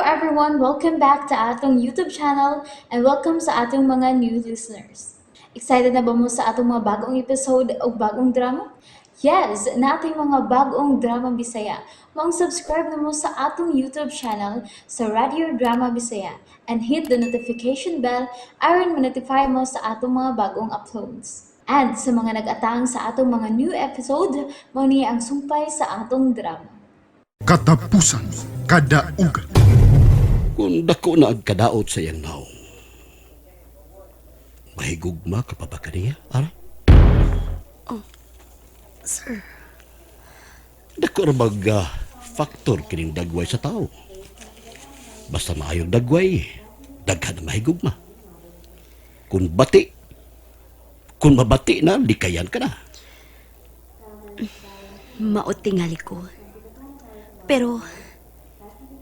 everyone! Welcome back to atong YouTube channel and welcome sa atong mga new listeners. Excited na ba mo sa atong mga bagong episode o bagong drama? Yes, nating mga bagong drama Bisaya. Maong subscribe na mo sa atong YouTube channel sa Radio Drama Bisaya and hit the notification bell aron ma-notify mo sa atong mga bagong uploads. And sa mga nag-atang sa atong mga new episode, mao ni ang sumpay sa atong drama. Katapusan Kadaugan. Kung dako na ang kadaot sa iyang naong, mahigugma ka pa ba kaniya, Ara? Sir, Dako ra bag factor kining dagway sa tao. Basta maayong dagway, daghan na mahigugma. Kung bati, kung mabati na, likayan ka na. Mao tingali ko. Pero,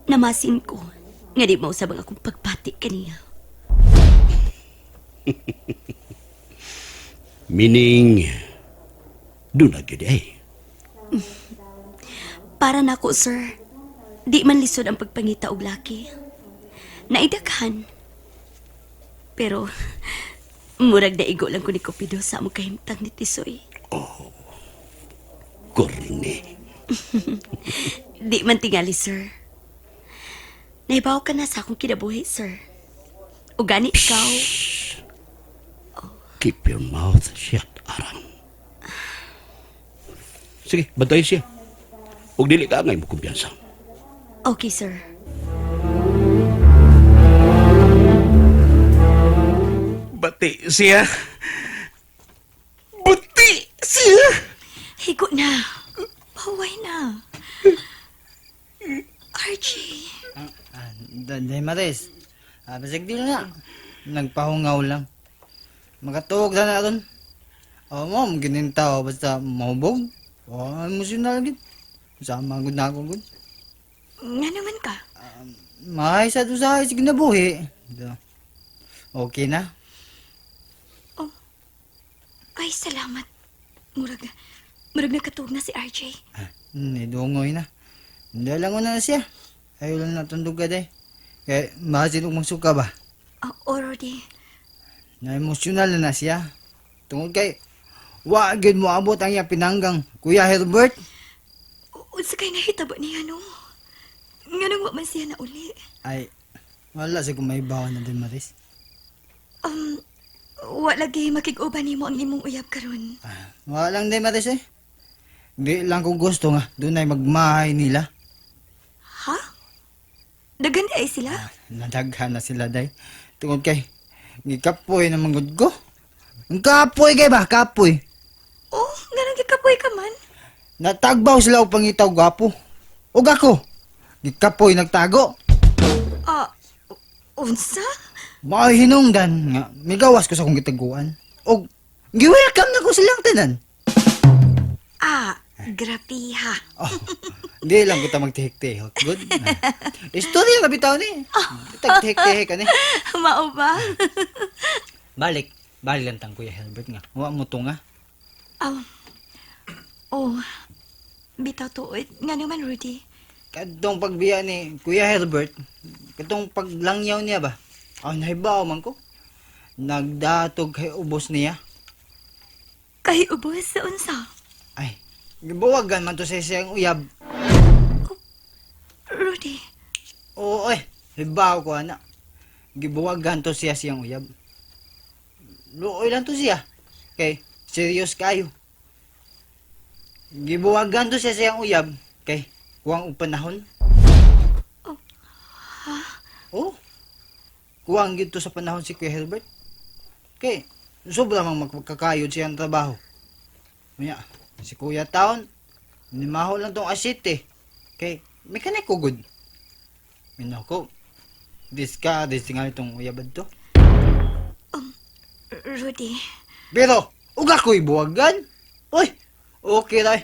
namasin ko nga di mausab ang akong pagbati kaniya. Meaning, doon na gyud ay. Para nako, sir. Di man lisod ang pagpangita og laki. Naidaghan. Pero, murag naigo lang ko ni Cupido sa among kahimtang ni Tisoy. Korne. Di man tingali, sir. Naibaw ka na sa akong kinabuhi, sir. O gani ikaw. Keep your mouth shut, Aran. Sige, bantayan siya. Ug dili ka angay mo kumpiyansa. Okay, sir. Bati siya. Bati siya! Higo na. Paway na. Archie. Ah, Day Maris. Ah, basig di na. Nagpahungaw lang. Makatuog sana ron. O mo, ginintaw basta mahubog. O, emosyonal gid. Sama gud na ako gud. Nga naman ka. Mahay sa usahay sa kinabuhi. Okay na. Ay, salamat. Murag nakatuog na si RJ. Ah, dungoy na. Hindi lang ko na siya. Ayaw lang natundog ka day. Kaya mahasin og magsuka ba? Oh, already. Na emosyonal na na siya. Tungod kay wa gyud mo abot ang iya pinanggang Kuya Herbert. Unsa kay nahitabo niya, no? Nga nang wa man siya na uli. Ay, wala sa kumaybaw na din, Maris. Wa lagi makig-uban nimo ang imong uyab karon. Ah, wala lang din, Maris eh. Di lang ko gusto nga, doon ay magmahay nila. Ha? Dagan di ay sila? Ah, nadaghan na sila, day. Tungod kay, gikapoy na manggod ko. Ang kapoy kay ba? Kapoy. Oh, nga nang gikapoy ka man. Natagbaw sila og pangitaw gwapo. Ug ako, gikapoy nagtago. Ah, unsa? Mao'y hinungdan nga, migawas ko sa akong gitaguan. Og, giwelcome na ko silang tanan. Ah, grabe ha. Oh, di lang kita magtihik-tihik. Good. Istorya ka bitaw ni. Tagtihik-tihik ka ni. Mao ba? Balik. Balik lang tang Kuya Herbert nga. Wa mo to nga. Oh, bitaw tuod. Nga naman, Rudy. Kadtong pagbiya ni Kuya Herbert, katong paglangyaw niya ba? Aw, nahibaw man ko. Nagdatog kay ubos niya. Kay ubos sa unsa? Ay, gibuwagan man to sa siyang uyab. Rudy, Oo, eh. Hibaw ko ana. Gibuwagan to siya siyang uyab. Luoy lang to siya. Kay, serious kayo. Gibuwagan to siya siyang uyab. Kay, kuwang og panahon. Oh, Oh. Kuwang gid to sa panahon si Kuya Herbert. Kay, sobra mang magkakayod siyang trabaho. Unya, si Kuya Taon, nimaho lang tong asit eh. Kay, mekanik ko good. Minaw ko, discourage nga itong uyabad to. Rudy. Pero, uga ko'y buwagan. Uy, okay ra.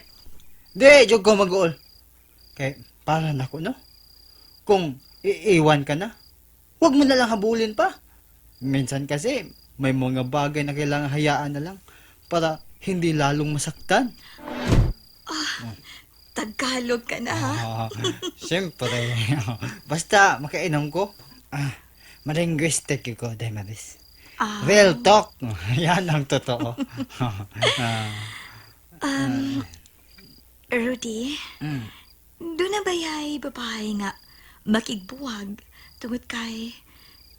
Di, jud ko mag-uol. Kay, para nako no? Kung iiwan ka na, huwag mo na lang habulin pa. Minsan kasi, may mga bagay na kailangan hayaan na lang para hindi lalong masaktan. Tagalog ka na, ha? Ah, siyempre. Basta makainom ko. Ah, malinguistic ko, Damaris. Ah. Real talk. Yan ang totoo. Ah, Um, Rudy, mm. doon na ba yay babae nga makigbuwag tungod kay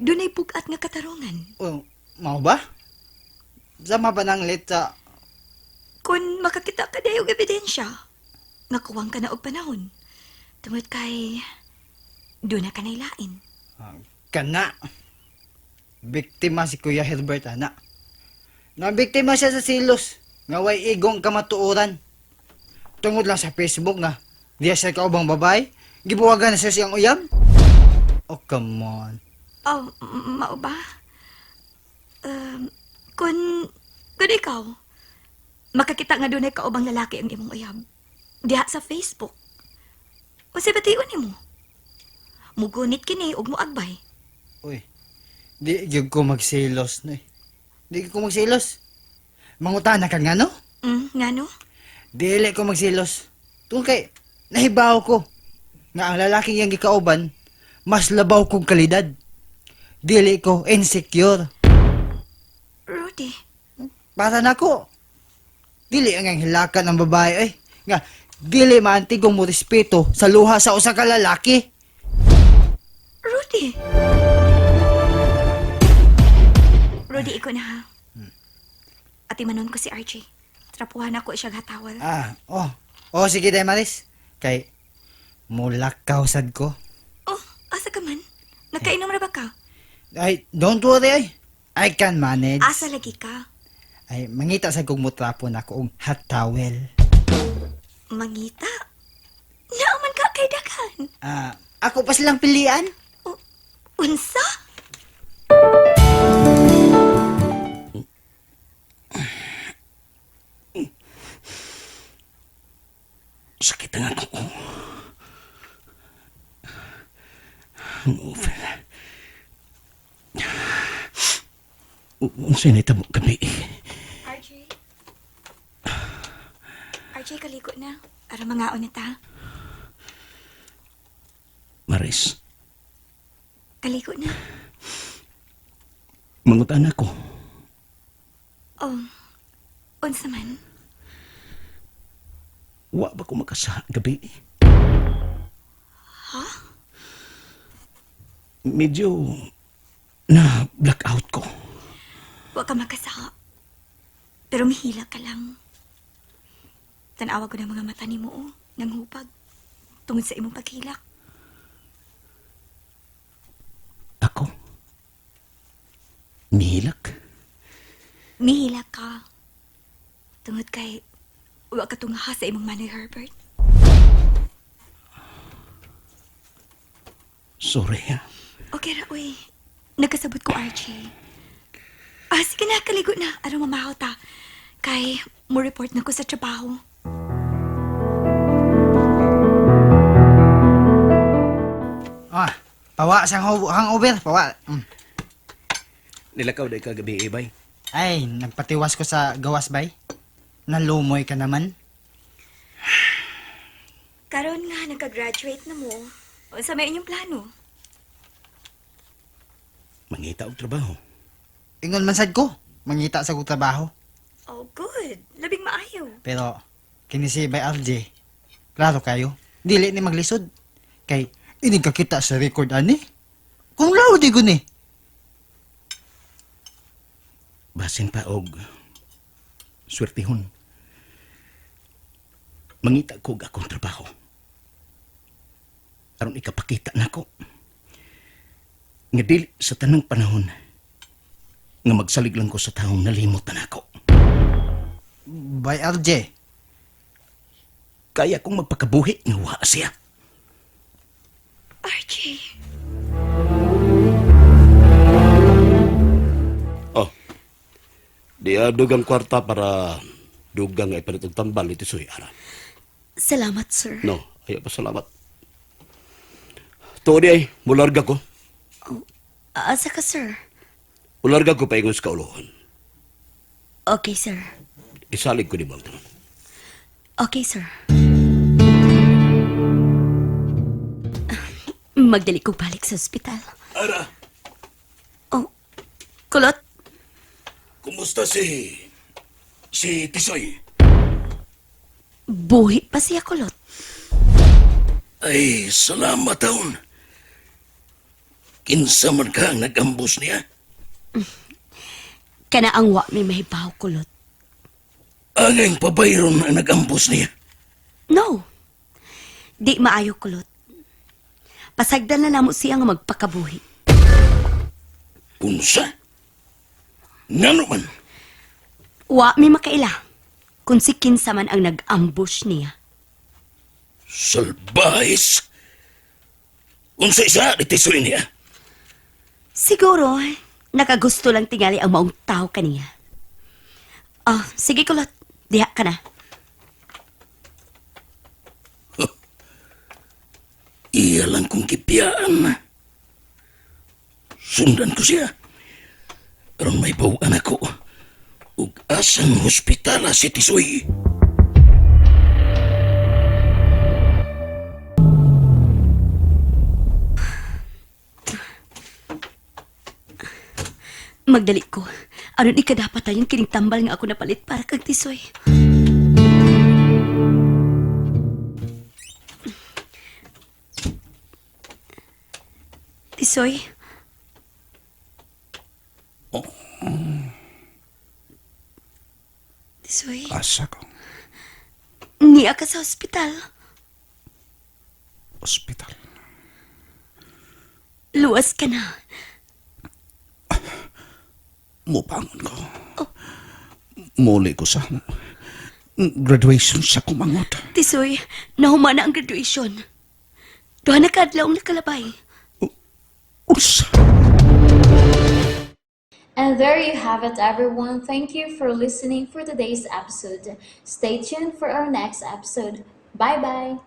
doon ay bugat nga katarungan. Oh, mao ba? Sama ba ng lita? Kung makakita ka dayo og ebidensya, nga kuwang ka na og panahon tungod kay doon na ka nailain. Ah, kana. Biktima si Kuya Herbert, ana. Nabiktima siya sa silos. Nga way igong kamatuoran. Tungod lang sa Facebook nga. Diya siya kaubang babae. Gibuwagan na siya siyang uyab. Oh, come on. Oh, mao ba? Um, kung ikaw, makakita nga dunay kaubang lalaki ang imong uyab. Diha sa Facebook. Unsay bation nimo? Mugunit kini ug muagbay. Uy, di gyud ko magselos no eh. Di gyud ko magselos. Mangutana ka nga no? Ngano? Dili ko magselos. Tungkol kay nahibaw ko nga ang lalaking iyang gikauban mas labaw kong kalidad. Dili ko insecure. Rudy, Para nako. Dili ang hilakan ang babae ay. Nga dili maantigong mo respeto sa luha sa usa ka lalaki. Rudy. Rudy, ikaw na ha. Ati manon ko si RJ. Trapuhan ako siya hatawal. Ah, oh. Oh, sige day Maris. Kay mulakaw sad ko. Oh, asa ka man? Nakainom ra ba ka? Ay, don't worry ay. I can manage. Asa lagi ka? Ay, mangita sa kong mutrapo na ko og hot towel. Mangita? Naaman ka kay daghan. Ah, ako pa silang pilian. O, unsa? Sakit ang ako. Hangover. Unsay nahitabo gabi? RJ? RJ, kaligo na. Para mangaon na ta. Maris, Kaligo na. mangutan ako. Oh, unsa man? Wa ba ko makasaha gabi? Ha? Medyo na blackout ko. Wa ka makasaha. Pero mihila ka lang. Tanawa ko ng mga mata nimo, oh, nang hupag. Tungod sa imong paghilak. Ako? Nihilak? Mihila ka. Tungod kay wa ka tungha sa imong manoy Herbert. Sorry ha. Okay ra, uy. Nagkasabot ko, RJ. Ah, sige na, kaligo na. Aron mamahaw ta. Kay, mo report na ko sa trabaho. Ah, pawa sa hangover, pawa. Mm. Nilakaw day ka gabi, eh, bay. Ay, nagpatiwas ko sa gawas bay. Nalumoy ka naman. Karon nga, nagka-graduate na mo. Unsa may inyong plano? Mangita og trabaho. Ingon man sad ko, mangita sa kong trabaho. Oh, good. Labing maayo. Pero kini si Bay RJ, klaro kayo, dili ni maglisod. Kay inig ka kita sa record ani. Kung lao di ko ni. Basin pa og swertihon. Mangita ko og akong trabaho. Aron ikapakita nako. Nga dili sa tanang panahon nga magsalig lang ko sa taong nalimot na nako. Bay RJ, Kaya kong magpakabuhi nga wa siya. RJ. Oh. Di dugang kwarta para dugang ay palit og tambal iti suy ara. Salamat, sir. No, ayaw pa salamat. Tuod di ay, mularga ko. Asa ka, sir? Mularga ko paingon sa kaulohan. Okay, sir. Isalig ko ni mo ang tanan. Okay, sir. Magdali ko balik sa ospital. Ara, Oh, Kulot, kumusta si Tisoy? Buhi pa siya, Kulot. Ay, salamat taon. Kinsa man ka ang nag-ambus niya? Kana ang wa may mahibaw, Kulot. Angay pabayron ang nag-ambus niya. No. Di maayo, Kulot. Pasagdan na namo siya nga magpakabuhi. Unsa? Ngano man? Wa may makaila kung si kinsa man ang nag-ambush niya. Salbahis? Unsa isa ni Tisoy niya? Siguro, nakagusto lang tingali ang maong tao kaniya. Oh, sige, Kulot. Diha ka na. Iya lang kong kipiyaan. Sundan ko siya. Aron may bawaan ako. Ug asang hospitala si Tisoy. Magdali ko. Aron ikadapat tayong kining tambal nga ako napalit para kag Tisoy. Tisoy? Tisoy? Asa ko? Niya ka sa ospital. Ospital. Luwas ka na. Mubangon ko. Muli ko sa graduation sa kumangot. Tisoy, nahuma na ang graduation. Duha na kaadlaw ang nakalabay. Unsa? And there you have it, everyone. Thank you for listening for today's episode. Stay tuned for our next episode. Bye bye.